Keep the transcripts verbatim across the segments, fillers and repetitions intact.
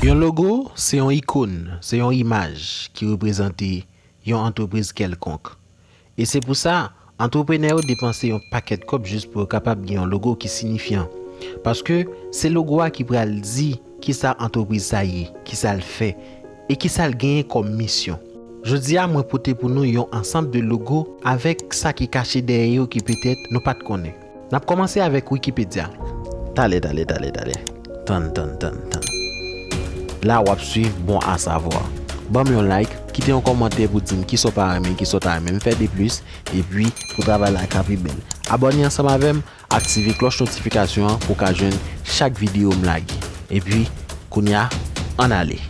Yon logo se yon ikòn, se yon imaj ki reprezante yon antrepriz kèlkonk. E se pou sa, antreprenè yo depanse yon pakèt kòb jis pou yo kapab gen yon logo ki siyifyan. Paske se logo a ki pral di kisa antrepriz sa ye, kisa l fè, e kisa l genyen kòm misyon. Jodi a, mwen pote pou nou yon ansanm de logo avèk sa ki kache dèyè yo ki petèt nou pa t konnen. N ap kòmanse avèk Wikipedia. Talè, talè, talè, talè. Tann, tann, tann, tann. La w ap swiv Bon à savoir. Ban m yon like, kite yon kòmantè pou di m kisa w pa renmen, kisa w ta renmen m fè de plis, epi pou travay la ka pi bèl. Abòne ansanm avè m, aktive klòch notifikasyon an pou w ka jwenn chak videyo m lage. Epi, kounye a, ann ale.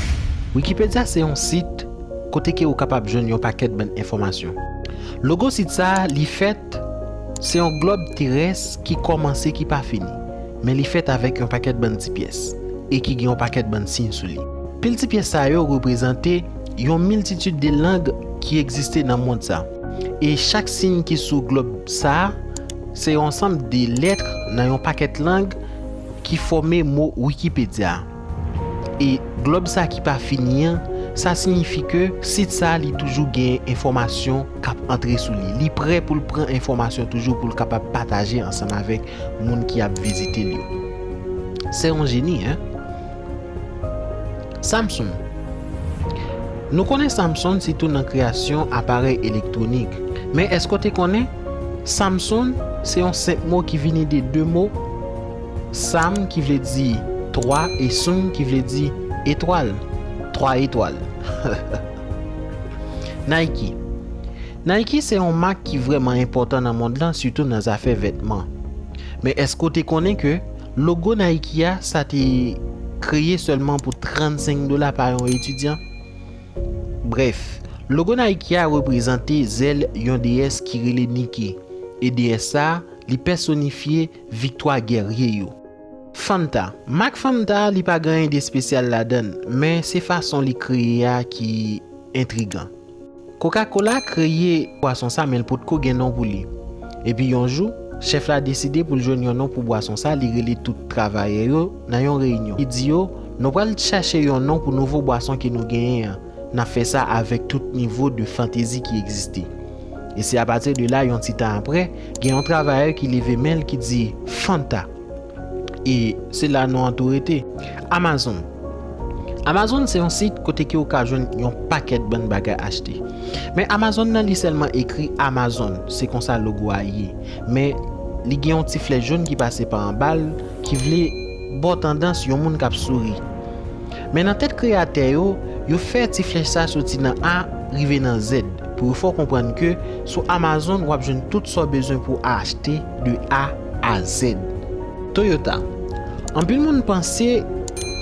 Wikipedia se yon sit kote ke ou kapab jwenn yon pakèt bann enfòmasyon. Logo sit sa a, li fèt, se yon glòb terès ki kòmanse, ki pa fini, men li fèt avèk yon pakèt bann ti pyès e ki gen yon pakèt bann siy sou li. Pil ti pyès sa yo reprezante yon miltitid de lang ki egziste nan mond sa. E chak siy ki sou glòb sa a, se yon ansanm de lèt nan yon pakèt lang ki fòme mo Wikipedia. E glòb sa ki pa fini an, sa siyifi ke sit sa li toujou gen enfòmasyon k ap antre sou li. Li prè pou l pran enfòmasyon toujou pou l kapab pataje ansanm avèk moun ki ap vizite l yo. Se yon jeni, en? Samsung. Nou konnen Samsung sitou nan kreyasyon aparèy elektwonik. Men èske w te konnen Samsung se yon senp mo ki vini de de mo? Sam ki vle di twa e sung ki vle di etwal. Twa etwal. Nike. Nike se yon mak ki vrèman enpòtan nan mond lan, sitou nan zafè vètman. Men èske w te konnen ke logo Nike a, sa te kreye sèlman pou trannsenk dola pa yon etidyan? Brèf, logo Nike a reprezante zèl yon deyès ki rele Nike, e deyès sa a, li pèsonifye viktwa gèrye yo. Fanta. Mak Fanta, li pa gen anyen de espesyal ladan l, men se fason li kreye a ki entrigan. Coca-Cola kreye bwason sa, men l potko gen non pou li. Epi yon jou, chèf la deside pou l jwenn yon non pou bwason sa, li rele tout travayè yo nan yon reyinyon. Li di yo, nou pral chache yon non pou nouvo bwason ke nou genyen an. N ap fè sa avèk tout nivo de fantezi ki egziste. E se apati de la, yon ti tan aprè, gen yon travayè ki leve men l ki di, Fanta. E se la non an tou rete. Amazon. Amazon se yon sit kote ke ou ka jwenn yon pakèt bann bagay achte. Men Amazon nan li sèlman ekri Amazon, se konsa logo a ye. Men li gen yon ti flèch jòn ki pase pa anba l, ki vle ba w tandans yon moun k ap souri. Men nan tèt kreyatè yo, yo fè ti flèch sa soti nan A rive nan Z, pou yo fè w konprann ke sou Amazon w ap jwenn tout sa w bezwen pou achte de A a Z. Toyota. Anpil moun panse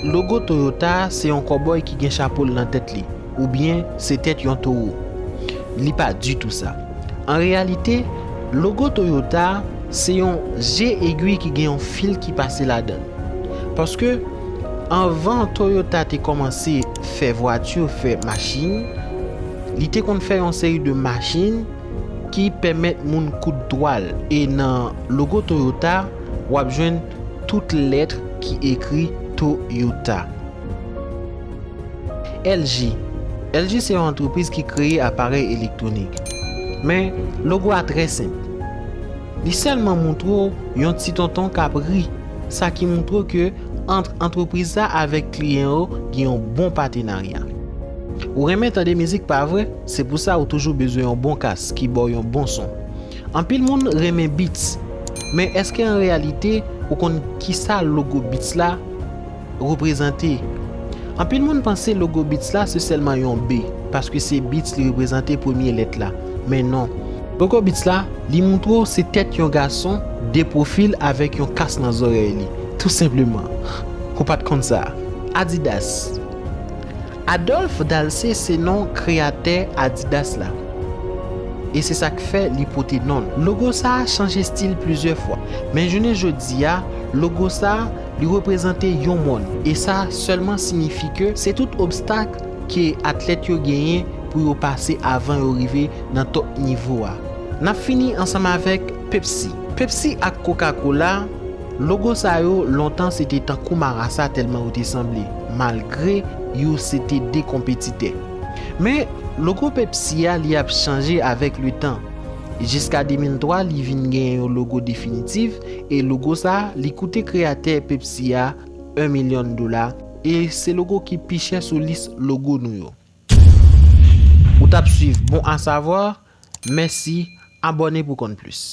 logo Toyota se yon kòbòy ki gen chapo l nan tèt li, oubyen se tèt yon towo. Li pa ditou sa. An reyalite, logo Toyota se yon je egwi ki gen yon fil ki pase ladan l. Paske anvan Toyota te kòmanse fè vwati, fè machin, li te konn fè yon seri de machin ki pèmèt moun koud twal. E nan logo Toyota, w ap jwenn tout lèt ki ekri Toyota. L G. L G se yon antrepriz ki kreye aparèy elektwonik. Men, logo a trè senp. Li sèlman montre w yon ti tonton k ap ri, sa ki montre w ke ant antrepriz la avèk kliyan yo gen yon bon patenarya. Ou renmen tande mizik, pa vre? Se pou sa ou toujou bezwen yon bon kas ki ba w yon bon son. Anpil moun renmen Beats, men èske an reyalite ou konn kisa logo Beats la reprezante? Anpil moun panse logo Beats la se sèlman yon B, paske se Beats li reprezante premye lèt la. Men non. Logo Beats la, li montre w se tèt yon gason de pwofil avèk yon kas nan zòrèy li. Tou senpleman. Ou pa t konn sa? Adidas. Adolphe Dalcé se non kreyatè Adidas la. E se sa k fè li pote non l. Logo sa a chanje stil plizyè fwa, men jounen jodi a, logo sa a, li reprezante yon mòn. E sa sèlman siyifi ke se tout obstak ke atlèt yo genyen pou yo pase avan yo rive nan top nivo a. N ap fini ansanm avèk Pepsi. Pepsi ak Coca-Cola, Logo sa yo, lontan se te tankou marasa tèlman yo te sanble, malgre yo se te de konpetitè. Men, logo Pepsi a, li ap chanje avèk le tan. Jiska de mil twa, li vin genyen yon logo definitif, e logo sa, li koute kreyatè Pepsi a en milyon dola, e se logo ki pi chè sou lis logo nou yo. Ou t ap swiv Bon à savoir? Mèsi, abòne pou konn plis.